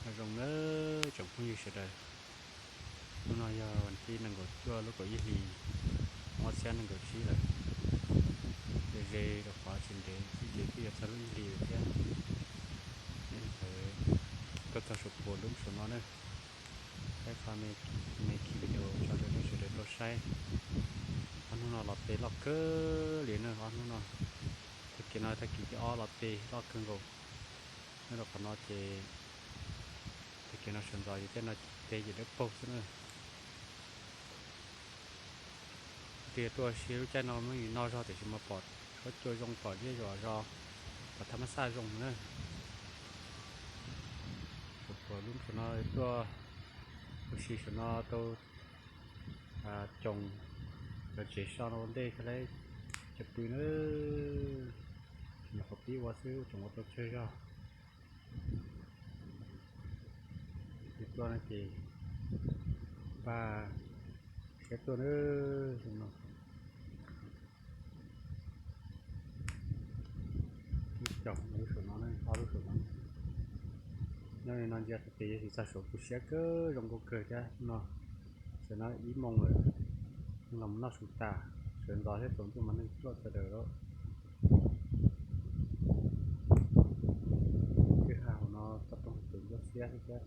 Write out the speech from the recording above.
Nyob zoo nawb tsoom phooj ywg sawv daws, hnub no yog vas thib nees nkaum cuaj lub kaum ib hlis ob txhiab nees nkaum tsib lawm. Ze ze rau qhov tsis ntev ces twb yuav txog lub ib hlis lawm thiab. Tuaj txog saum puas lub saum no na, thaij qhov me khi video tso rau nej sawv daws tau saib. Ob hnub no los tes loj kawg li na, ob hnub no, tag kis no tag kis thib ob los tes loj kawg nkaus. Nyob rau qhov no ces tag kis no sawv ntxov ces tej no tes ces dawb paug xwb na. Tias tuaj ua si lub caij no muaj ib no zog tiam sis mas pom suab cua zoo, pom zeb zos zos, pom thaj mab xaj zoo na. Saum puas lub saum no tuaj ua si saum no tau coos lawv tsev so no ua ntej thiaj li cov pw na. Nyuam qhuav pib ua xwb, tseem ua tau tsawg zog. Ces tuaj no ces npaj siab tuaj na. Ib caum lub saum no, ob lub saum no. Nyob li no ntsia tes yog tsis txog saum tu siab kawg, zoo nkauj kawg thiab no. Sawv no ib moos lawm, los noj su tas, sawv ntxov thiab tsaus ntuj mas neeg pluaj sawv daws lawm. Kwj ha hauv no toj roob hauv pes ntsuab xiab thiab.